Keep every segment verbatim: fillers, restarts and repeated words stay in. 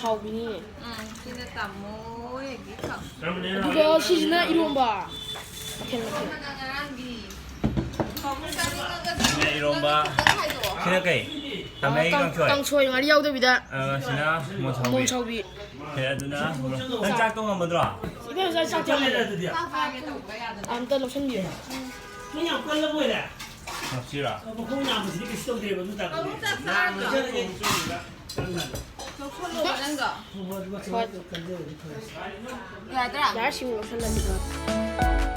ꯍꯥꯎꯕꯤꯅꯤꯅꯦ꯫ ꯎꯝ, ꯁꯤꯅ ꯇꯥꯃꯣ ꯍꯣꯏꯒꯤ ꯈꯛ꯫ ꯑꯗꯨꯒ ꯁꯤꯁꯤꯅ ꯏꯔꯣꯝꯕ꯫ ꯃꯊꯦꯜ ꯃꯊꯦꯜ꯫ ꯑꯉꯥꯡꯒꯤ ꯈꯣꯡꯎꯞ ꯆꯥꯅꯤꯡꯉꯒ ꯁꯤꯅ ꯏꯔꯣꯝꯕ꯫ ꯈꯤꯇꯪ ꯈꯥꯏꯗꯣꯛꯑꯣ꯫ ꯁꯤꯅ ꯀꯩ? ꯀꯥꯃꯦꯟ ꯀꯥꯡ- ꯀꯥꯡꯁꯣꯏ꯫ ꯀꯥꯡꯁꯣꯏ ꯉꯥꯔꯤ ꯌꯥꯎꯗꯕꯤꯗ꯫ ꯑ, ꯁꯤꯅ ꯃꯣꯟ ꯁꯥꯎꯕꯤ꯫ ꯃꯣꯟ ꯁꯥꯎꯕꯤ꯫ ꯍꯦ, ꯑꯗꯨꯅ ꯅꯪ ꯆꯥꯛꯇꯣ ꯉꯝꯃꯗ꯭ꯔꯣ? ꯏꯕꯦꯝ ꯉꯁꯥꯏ ꯆꯥꯛ ꯆꯥꯕꯗꯣ꯫ ꯆꯥꯛ ꯆꯥꯒꯦ ꯇꯧꯕ ꯌꯥꯗꯅ꯫ ꯑꯝꯇ ꯂꯧꯁꯟꯕꯤꯌꯨ꯫ ꯅꯪ ꯌꯥꯝ ꯀꯜꯂꯕ ꯑꯣꯏꯔꯦ꯫ ꯍꯥꯞꯁꯤꯔꯥ? ꯃꯈꯣꯡ ꯅꯥꯕꯁꯤꯗꯤ ꯀꯩꯁꯨ ꯇꯧꯗꯦꯕ ꯑꯗꯨ ꯇꯥꯛꯄꯗꯤ꯫ ꯈꯣꯡꯎꯞ ꯆꯥꯛ ꯆꯥꯔꯒ ꯅꯥꯕꯁꯤꯗꯤ ꯀꯩꯁꯨ ꯇꯧꯗꯦꯕ꯫ ꯂꯧꯁꯜꯂꯣꯕ ꯅꯪꯗꯣ꯫ ꯍꯣꯏ, ꯍꯣꯏ, ꯑꯗꯨꯒ ꯈꯔ ꯀꯟꯖꯔꯗꯤ ꯐꯔꯦ꯫ ꯌꯥꯗ꯭ꯔꯥ? ꯌꯥꯔꯦ, ꯁꯤꯃ ꯂꯧꯁꯜꯂꯒꯦ꯫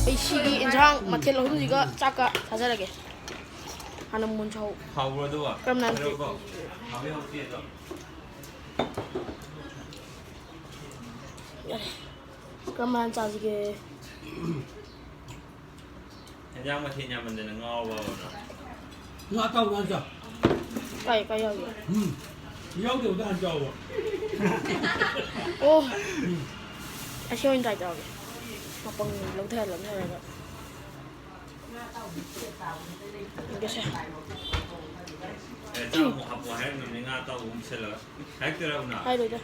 ꯑꯩ ꯁꯤꯒꯤ ꯏꯟꯁꯥꯡ ꯃꯊꯦꯜ ꯑꯍꯨꯝꯁꯤꯒ ꯆꯥꯛꯀ ꯆꯥꯖꯔꯒꯦ꯫ ꯍꯥꯟꯅ ꯃꯨꯟ ꯁꯧ꯫ ꯍꯥꯎꯕ꯭ꯔꯣ ꯑꯗꯨꯕꯣ? ꯀꯔꯝꯅ ꯍꯥꯟꯅ ꯍꯥꯏꯔꯛꯎꯀꯣ꯫ ꯍꯥꯎꯕꯤ ꯍꯥꯎꯇꯦ ꯑꯗꯣ꯫ ꯌꯥꯔꯦ꯫ ꯀꯔꯝ ꯍꯥꯟꯅ ꯆꯥꯁꯤꯒꯦ? ꯍꯦꯟꯖꯥꯡ ꯃꯊꯦꯜ ꯌꯥꯝꯃꯟꯗꯅ ꯉꯥꯎꯕ ꯍꯧꯔꯕ꯭ꯔꯥ? ꯉꯥ ꯑꯇꯥꯎꯕ ꯍꯥꯟ ꯆꯥꯎ꯫ ꯀꯥꯏ, ꯀꯥꯏ ꯌꯥꯎꯒꯦ? ꯎꯝ꯫ ꯌꯥꯎꯗꯕꯗ ꯍꯥꯟ ꯆꯥꯎꯕ꯫ ꯑꯣ꯫ ꯑꯁꯤ ꯑꯣꯏꯅ try ꯇꯧꯔꯒꯦ꯫ ꯃꯄꯪ ꯂꯧꯊꯔ, ꯂꯧꯊꯔꯒ꯫ ꯌꯦꯡꯒꯦꯁꯦ꯫ ꯑꯦ, ꯆꯥꯛ ꯑꯃꯨꯛ ꯍꯥꯞꯄꯣ ꯍꯥꯏꯔꯝꯃꯕꯅꯤ, ꯉꯥ ꯑꯇꯥꯎꯕ ꯑꯃꯨꯛ ꯄꯤꯁꯜꯂꯒ꯫ ꯍꯥꯏꯔꯛꯇꯣꯏꯔꯥ ꯎꯅ? ꯍꯥꯏꯔꯣꯏꯗ꯫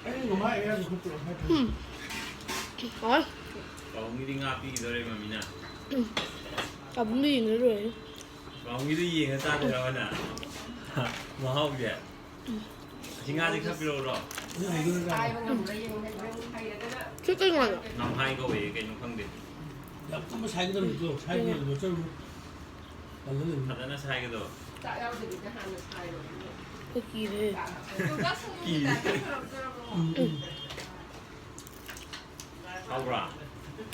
ꯑꯩ ꯃꯃꯥ ꯑꯦꯔꯤꯌꯥꯗ ꯈꯨꯠꯄꯨꯔꯛꯑꯣ ꯍꯥꯏ꯫ ꯎꯝ꯫ ꯍꯣꯏ꯫ ꯄꯥꯕꯨꯡꯒꯤꯗꯤ ꯉꯥ ꯄꯤꯈꯤꯗꯧꯔꯦ ꯃꯃꯤꯅ꯫ ꯎꯝ꯫ ꯄꯥꯕꯨꯡꯗ ꯌꯦꯡꯉ ꯂꯣꯏꯔꯦ꯫ ꯄꯥꯕꯨꯡꯒꯤꯗꯣ ꯌꯦꯡꯉ ꯆꯥꯗꯣꯏꯔꯕ ꯅꯪ? ꯃꯍꯥꯎꯁꯦ꯫ ꯑꯁꯤ ꯉꯥꯁꯦ ꯈꯔ ꯄꯤꯔꯛꯎꯔꯣ? ꯑꯗꯨ ꯍꯩꯗꯣꯏꯔꯥ ꯆꯥꯔꯣ? ꯁꯤ ꯀꯩ ꯉꯥꯅꯣ? ꯉꯝꯍꯥꯏ ꯀꯧꯋꯦ, ꯀꯩꯅꯣ ꯈꯪꯗꯦ꯫ ꯌꯥꯝ ꯀꯨꯞꯅ ꯁꯥꯏꯒꯗꯕꯅꯤꯀꯣ꯫ ꯁꯥꯏꯕ ꯌꯥꯗꯕ ꯆꯠꯂꯨ꯫ ꯄꯜꯂ ꯂꯩꯕꯅꯤ꯫ ꯐꯖꯅ ꯁꯥꯏꯒꯗꯧꯕ꯫ ꯑꯩ ꯀꯤꯔꯦ꯫ ꯀꯤꯔꯦ꯫ ꯎꯝ, ꯎꯝ꯫ ꯍꯥꯎꯕ꯭ꯔꯥ?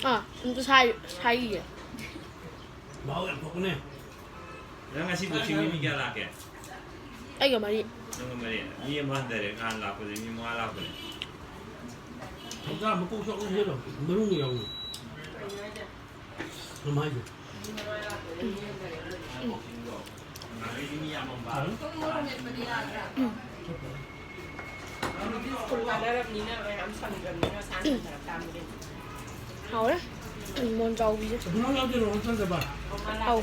ꯑꯥ, ꯑꯝꯇ ꯁꯥꯏ-, ꯁꯥꯏꯈꯤꯒꯦ꯫ ꯃꯍꯥꯎ ꯌꯥꯝ ꯊꯣꯛꯄꯅꯦ꯫ ꯅꯪ ꯉꯁꯤ boxing ꯃꯤ ꯀꯌꯥ ꯂꯥꯛꯀꯦ? ꯑꯩꯒ ꯃꯔꯤ꯫ ꯅꯪꯒ ꯃꯔꯤ? ꯃꯤ ꯑꯃ ꯍꯟꯊꯔꯦ, ꯅꯍꯥꯟ ꯂꯥꯛꯄꯗꯤ ꯃꯤ ꯃꯉꯥ ꯂꯥꯛꯄꯅꯦ꯫ ꯊꯧꯗꯥ ꯃꯀꯣꯛ ꯆꯥꯎꯅ ꯍꯦꯜꯂꯣ꯫ ꯃꯔꯨꯝꯒ ꯌꯥꯎꯅ꯫ ꯀꯃꯥꯏꯅ? ꯍꯥꯎꯔꯦ꯫ ꯎꯝ, ꯃꯣꯟ ꯆꯥꯎꯕꯤꯁꯦ꯫ ꯀꯩꯅꯣ ꯌꯥꯎꯗꯣꯏꯔꯣ, ꯍꯣꯁꯇꯦꯜꯗꯕ? ꯑꯧ꯫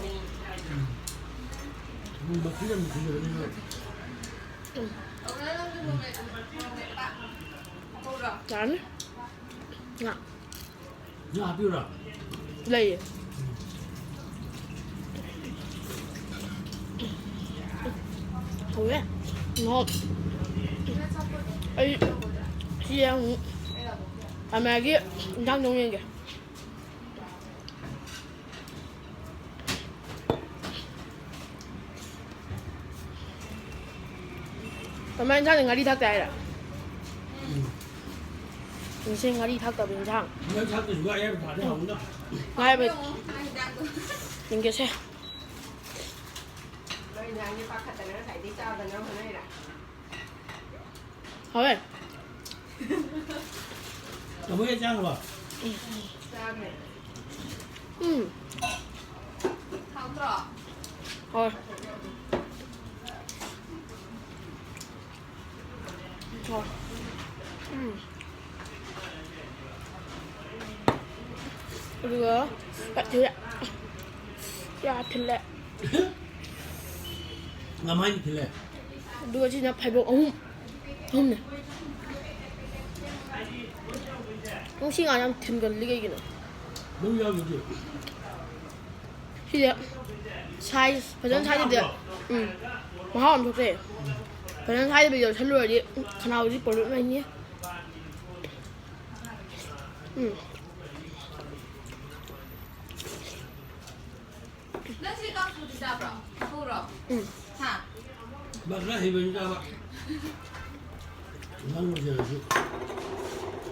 ꯎꯝ, ꯃꯊꯤ ꯌꯥꯝ ꯊꯤꯖꯔꯅꯤ ꯅꯣꯏ꯫ ꯎꯝ꯫ ꯌꯥꯔꯅꯤ꯫ ꯉꯥ꯫ ꯉꯥ ꯍꯥꯞꯄꯤꯔꯣ? ꯂꯩꯌꯦ꯫ ꯍꯧꯔꯦ꯫ ꯃꯍꯥꯎ꯫ ꯑꯩ ꯁꯤ ꯑꯃꯨꯛ ꯑꯃꯒꯤ ꯏꯟꯖꯥꯡꯗꯣ ꯑꯃꯨꯛ ꯌꯦꯡꯒꯦ꯫ ꯀꯃꯥꯏ ꯏꯟꯁꯥꯡꯗꯤ ꯉꯥꯔꯤ ꯊꯥꯛꯇꯦ ꯍꯥꯏꯔ? ꯎꯝ꯫ ꯉꯁꯤ ꯉꯥꯔꯤ ꯊꯥꯛꯇꯕ ꯏꯟꯁꯥꯡ꯫ ꯉꯥꯔꯤ ꯊꯥꯛꯇ꯭ꯔꯁꯨ ꯉꯥ ꯑꯌꯥꯏꯕ ꯊꯥꯛꯑꯗꯤ ꯍꯥꯎꯅꯤꯗ꯫ ꯉꯥ ꯑꯌꯥꯏꯕ ꯌꯦꯡꯒꯦꯁꯦ꯫ ꯅꯣꯏ ꯏꯟꯁꯥꯡꯁꯦ ꯄꯥꯈꯠꯇꯅ ꯉꯁꯥꯏꯗꯩ ꯆꯥꯗꯅ ꯍꯣꯠꯅꯩꯔꯥ? ꯍꯥꯎꯋꯦ꯫ ꯇꯥꯃꯣ ꯍꯦꯛ ꯆꯥꯈ꯭ꯔꯕ? ꯆꯥꯈ꯭ꯔꯦ꯫ ꯎꯝ꯫ ꯍꯥꯎꯇ꯭ꯔꯣ? ꯍꯥꯎꯋꯦ꯫ ꯍꯥꯎꯋꯦ꯫ ꯎꯝ꯫ ꯑꯗꯨꯒ ꯀꯩ ꯊꯤꯜꯂꯦ? ꯀꯌꯥ ꯊꯤꯜꯂꯦ? ꯉꯝꯍꯥꯏꯗꯤ ꯊꯤꯜꯂꯦ꯫ ꯑꯗꯨꯒ ꯁꯤꯅ ꯐꯩꯕꯣꯛ ꯑꯍꯨꯝ꯫ ꯑꯍꯨꯝꯅꯦ꯫ ꯅꯪ ꯁꯤ ꯉꯥ ꯌꯥꯝ ꯊꯤꯟꯒꯜꯂꯤ ꯀꯩꯒꯤꯅꯣ? ꯅꯪ ꯌꯥꯎꯗꯨꯗꯤ꯫ ꯁꯤꯁꯦ size ꯐꯖꯅ ꯁꯥꯏꯗꯕꯤꯗ, ꯎꯝ, ꯃꯍꯥꯎ ꯑꯃ ꯊꯣꯛꯆꯩ꯫ ꯐꯖꯅ ꯁꯥꯏꯗꯕꯤꯗ ꯌꯣꯠꯁꯜꯂꯨꯔꯗꯤ ꯈꯅꯥꯎꯁꯤ problem ꯂꯩꯅꯤ꯫ ꯎꯝ꯫ ꯅꯪ ꯁꯤ ꯀꯥꯡꯁꯨꯗꯤ ꯆꯥꯕ꯭ꯔꯣ? ꯀꯥꯡꯍꯧꯔꯣ? ꯎꯝ꯫ ꯍꯥ? ꯃꯥ ꯈꯔ ꯍꯩꯕꯅꯤ ꯆꯥꯕ꯫ ꯑꯉꯥꯡ ꯑꯣꯏꯖꯔꯁꯨ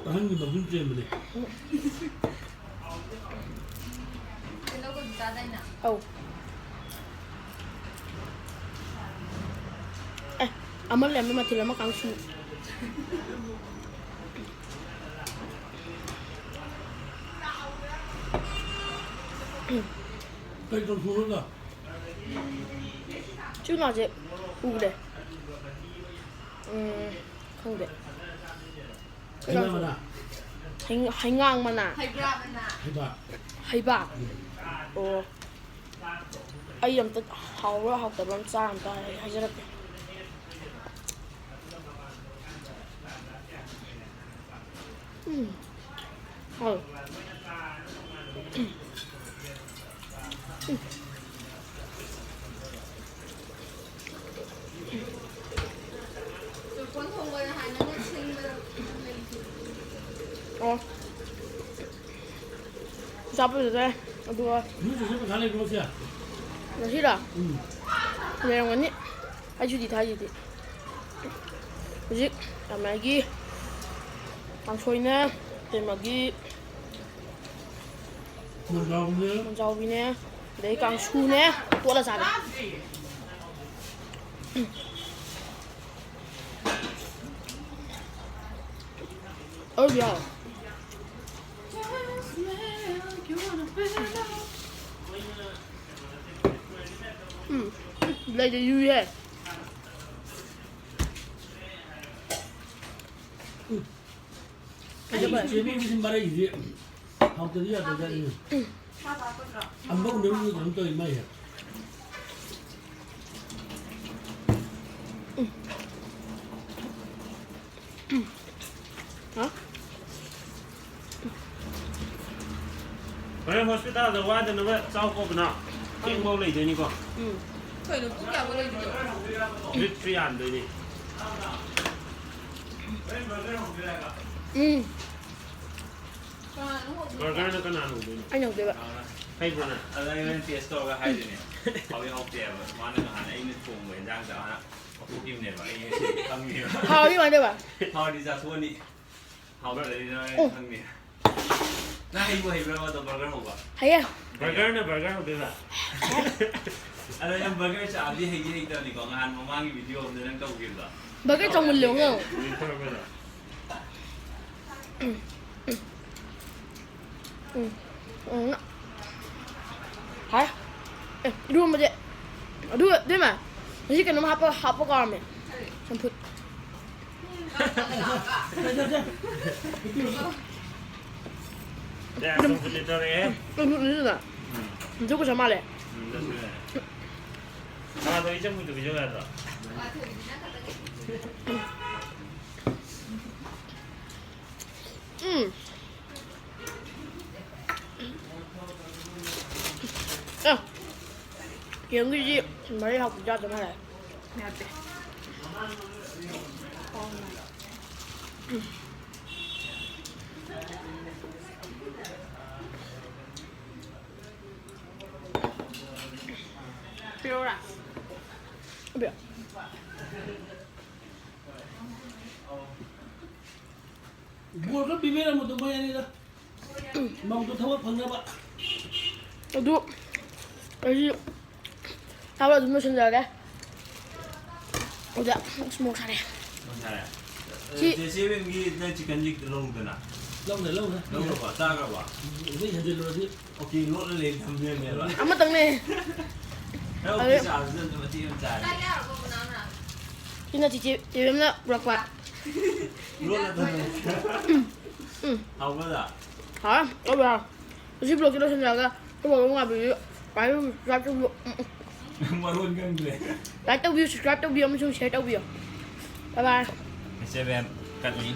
ꯑꯍꯟꯒꯤ ꯃꯒꯨꯟ ꯆꯦꯟꯕꯅꯦ꯫ ꯇꯤꯜꯍꯧꯒꯁꯨ ꯆꯥꯗꯥꯏꯅꯦ? ꯑꯧ꯫ ꯑꯦ, ꯑꯃ ꯂꯩꯔꯝꯃꯦ, ꯃꯊꯦꯜ ꯑꯃ ꯀꯥꯡꯁꯨ꯫ ꯀꯩ ꯀꯥꯡꯁꯨꯅꯣꯗ? ꯁꯤ ꯉꯥꯁꯦ ꯎꯗꯦ꯫ ꯎꯝ, ꯈꯪꯗꯦ꯫ ꯀꯩ ꯀꯥꯡꯁꯨ? ꯍꯩꯃꯥ ꯃꯅꯥ꯫ ꯍꯩ-, ꯍꯩꯉꯥꯡ ꯃꯅꯥ꯫ ꯍꯩꯕ꯭ꯔꯥ ꯃꯅꯥ꯫ ꯍꯩꯕꯥꯛ꯫ ꯍꯩꯕꯥꯛ? ꯎꯝ꯫ ꯑꯣ꯫ ꯑꯩ ꯑꯝꯇ ꯍꯥꯎꯕ꯭ꯔꯥ ꯍꯥꯎꯇꯕ꯭ꯔꯥ ꯑꯝꯇ ꯆꯥꯔ ꯑꯝꯇ ꯍꯥꯏ-, ꯍꯥꯏꯖꯔꯛꯀꯦ꯫ ꯎꯝ꯫ ꯍꯥꯎ꯫ ꯎꯝ꯫ ꯎꯝ꯫ ꯆꯨꯔꯐꯣꯟ ꯊꯣꯡꯕ ꯅꯍꯥꯟ ꯅꯪꯅ ꯁꯤꯟꯕꯗꯣ꯫ ꯑꯣ꯫ ꯆꯥꯕ ꯐꯖꯔꯦ꯫ ꯑꯗꯨꯒ ꯅꯣꯏ ꯆꯦꯆꯦ ꯄꯩꯈꯥ ꯂꯩꯕ꯭ꯔꯣ ꯉꯁꯤ? ꯉꯁꯤꯔꯣ? ꯎꯝ꯫ ꯂꯩꯔꯝꯒꯅꯤ꯫ ꯑꯩ ꯁꯨꯇꯤ ꯊꯥꯏꯁꯤꯗꯤ꯫ ꯍꯧꯖꯤꯛ ꯇꯃꯥꯏꯒꯤ ꯀꯥꯡꯁꯣꯏꯅꯦ, ꯇꯦꯝꯃꯒꯤ ꯃꯣꯟꯖꯥꯎꯕꯤꯅꯦ꯫ ꯃꯣꯟꯖꯥꯎꯕꯤꯅꯦ, ꯑꯗꯩ ꯀꯥꯡꯁꯨꯅꯦ, ꯇꯣꯠꯂ ꯆꯥꯒꯦ꯫ ꯎꯝ꯫ ꯑꯧ, ꯌꯥꯎ꯫ ꯎꯝ, ꯂꯩꯗ ꯌꯨꯏꯍꯦ꯫ ꯎꯝ꯫ ꯑꯩ ꯆꯦꯕꯤꯒꯤꯗꯤ ꯃꯔꯩꯁꯤꯗꯤ ꯍꯥꯎꯇꯗꯤ ꯌꯥꯗꯕꯖꯥꯠꯅꯤ꯫ ꯑꯝꯕꯧ ꯅꯪꯒꯤ ꯀꯩꯅꯣꯝ ꯇꯧꯔꯤ ꯃꯥꯏꯁꯦ꯫ ꯍꯥ? ꯍꯣꯔꯦꯟ ꯍꯣꯁꯄꯤꯇꯥꯜꯗ ꯋꯥꯗꯅꯕ ꯆꯥꯎ ꯀꯣꯕꯅ꯫ ꯊꯦꯡꯕꯧ ꯂꯩꯗꯣꯏꯅꯤꯀꯣ꯫ ꯎꯝ꯫ ꯀꯩꯅꯣ ꯄꯨꯡ ꯀꯌꯥꯕꯧ ꯂꯩꯗꯣꯏꯅꯣ? ꯅꯨꯃꯤꯠ ꯐ꯭ꯔꯤ ꯍꯥꯟꯗꯣꯏꯅꯤ꯫ ꯎꯝ꯫ ꯀꯅꯥꯅꯣ ꯍꯧꯗꯣꯏꯕ? ꯕꯔꯒꯔꯅ ꯀꯅꯥꯅ ꯍꯧꯗꯣꯏꯅꯣ? ꯑꯩꯅ ꯍꯧꯗꯣꯏꯕ꯫ ꯍꯩꯕ꯭ꯔꯣ ꯅꯪ? ꯑꯗ ꯑꯩ ꯍꯣꯔꯦꯟ ꯇꯦꯁ ꯇꯧꯔꯒ ꯍꯥꯏꯗꯣꯏꯅꯦ꯫ ꯍꯥꯎꯏ ꯍꯥꯎꯇꯦ ꯍꯥꯏꯕ꯫ ꯃꯥꯅ ꯅꯍꯥꯟ ꯑꯩꯅ ꯊꯣꯡꯕ ꯏꯟꯖꯥꯡꯗ ꯃꯥꯅ ꯂꯧꯊꯣꯛꯈꯤꯕꯅꯦꯕ꯫ ꯑꯩ ꯉꯁꯤ ꯈꯪꯉꯦꯕ꯫ ꯍꯥꯎꯔꯗꯤ ꯀꯃꯥꯏꯅ ꯇꯧꯕ? ꯍꯥꯎꯔꯗꯤ ꯆꯥꯊꯣꯛꯑꯅꯤ꯫ ꯍꯥꯎꯇ꯭ꯔꯗꯤ ꯅꯪ ꯑꯣꯏꯅ ꯈꯪꯅꯤ꯫ ꯅꯪ ꯍꯩꯕꯨ ꯍꯩꯕ꯭ꯔꯕ ꯑꯗꯣ ꯕꯔꯒꯔ ꯍꯧꯕ? ꯍꯩꯌꯦ꯫ ꯕꯔꯒꯔꯅ ꯕꯔꯒꯔ ꯍꯧꯗꯣꯏꯕ? ꯑꯗꯣ ꯅꯪ ꯕꯔꯒꯔ ꯆꯥꯕꯗꯤ ꯍꯩꯗꯤ ꯍꯩꯇꯕꯅꯤꯀꯣ꯫ ꯅꯍꯥꯟ ꯃꯃꯥꯡꯒꯤ ꯚꯤꯗꯤꯑꯣ ꯑꯝꯗ ꯅꯪ ꯇꯧꯈꯤꯕꯗꯣ꯫ ꯕꯔꯒꯔ ꯆꯥꯎꯃꯜꯂꯦ ꯑꯉꯥꯡ꯫ ꯎꯝ, ꯎꯝ, ꯎꯝ꯫ ꯍꯥꯏ꯫ ꯑꯦ, ꯏꯔꯣꯝꯕꯁꯦ꯫ ꯑꯗꯨꯒ, ꯏꯕꯦꯝꯃ, ꯉꯁꯤ ꯀꯩꯅꯣꯝ ꯍꯥꯞꯄ, ꯍꯥꯞꯄ ꯀꯥꯎꯔꯝꯃꯦ꯫ ꯆꯝꯐꯨꯠ꯫ ꯀꯩꯗꯧꯔꯒꯦ? ꯆꯝꯐꯨꯠ ꯂꯤꯇꯔ ꯑꯦ꯫ ꯆꯝꯐꯨꯠꯅꯤꯗꯅ꯫ ꯎꯝ꯫ ꯆꯝꯐꯨꯠ ꯄꯩꯁꯥ ꯃꯥꯜꯂꯦ꯫ ꯎꯝ, ꯑꯗꯨꯁꯨ ꯌꯥꯏ꯫ ꯊꯥꯗꯣ ꯏꯆꯝ ꯃꯨꯗꯕꯤꯁꯨ ꯌꯥꯗ꯭ꯔꯣ? ꯎꯝ꯫ ꯑ꯫ ꯌꯦꯔꯨꯝꯒꯤꯁꯤ ꯃꯔꯤ ꯍꯥꯞꯄ ꯌꯥꯗ ꯃꯥꯜꯂꯦ꯫ ꯌꯥꯗꯦ꯫ ꯄꯤꯔꯛꯎꯔꯥ? ꯄꯤꯔꯛꯑꯣ꯫ ꯕꯣꯔ ꯈꯔ ꯄꯤꯕꯤꯔꯝꯃꯨꯗꯣ ꯃꯣꯏ ꯑꯅꯤꯗ꯫ ꯃꯧꯗꯣ ꯊꯕꯛ ꯐꯪꯅꯕ꯫ ꯑꯗꯨ ꯑꯩ ꯊꯕꯛ ꯑꯗꯨꯝ ꯂꯣꯏꯁꯤꯟꯖꯔꯒꯦ꯫ ꯑꯗꯨꯗ ꯁ꯭ꯃꯣꯛ ꯁꯥꯔꯦ꯫ ꯁꯤ ꯆꯦ ꯆꯦꯕꯦꯝꯒꯤ ꯅꯪ ꯆꯤꯛꯀꯟ ꯋꯤꯡꯗꯣ ꯂꯧꯗꯅ꯫ ꯂꯧꯅ ꯂꯧꯅ ꯂꯧꯔꯕ? ꯆꯥꯈ꯭ꯔꯕ? ꯑꯗꯨ ꯍꯦꯟꯖꯤꯜꯂꯨꯔꯗꯤ꯫ ꯑꯣꯀꯦ, ꯂꯣꯠꯂ ꯂꯩ ꯊꯝꯗꯣꯏꯅꯦꯕ꯫ ꯑꯃꯇꯪꯅꯦ꯫ ꯅꯪ ꯑꯗꯨ ꯑꯣꯐꯤꯁ ꯑꯥꯋꯥꯔꯁꯤꯗ ꯑꯗꯨꯝ ꯃꯇꯦꯛ ꯑꯃ ꯆꯥꯔꯦ꯫ ꯁꯤꯅ ꯆꯤꯆꯦ ꯆꯦꯕꯦꯝꯅ ꯄꯨꯔꯛꯄ꯫ ꯂꯣꯠꯂ ꯊꯝꯃꯦ꯫ ꯎꯝ꯫ ꯍꯥꯎꯕ꯭ꯔꯥ? ꯍꯥꯎꯔꯦ꯫ ꯇꯧꯕ ꯌꯥꯔꯣꯏ꯫ ꯉꯁꯤ ꯕ꯭ꯂꯣꯛꯁꯦ ꯂꯣꯏꯁꯤꯟꯖꯔꯒ ꯇꯧꯕ ꯑꯃ ꯉꯥꯏꯕꯤꯌꯨ꯫ ꯄꯥꯏꯌꯨ, ꯁꯕꯁꯀ꯭ꯔꯥꯏꯕ ꯇꯧꯕꯤꯌꯨ꯫ ꯎꯝ, ꯎꯝ꯫ ꯃꯔꯣꯟ ꯈꯪꯗ꯭ꯔꯦ꯫ ꯂꯥꯏꯛ ꯇꯧꯕꯤꯌꯨ, ꯁꯕꯁꯀ꯭ꯔꯥꯏꯕ ꯇꯧꯕꯤꯌꯨ ꯑꯃꯁꯨꯡ ꯁꯤꯌꯔ ꯇꯧꯕꯤꯌꯨ꯫ ꯕꯥꯏ ꯕꯥꯏ꯫ ꯆꯦꯕꯦꯝ ꯀꯠꯂꯤ꯫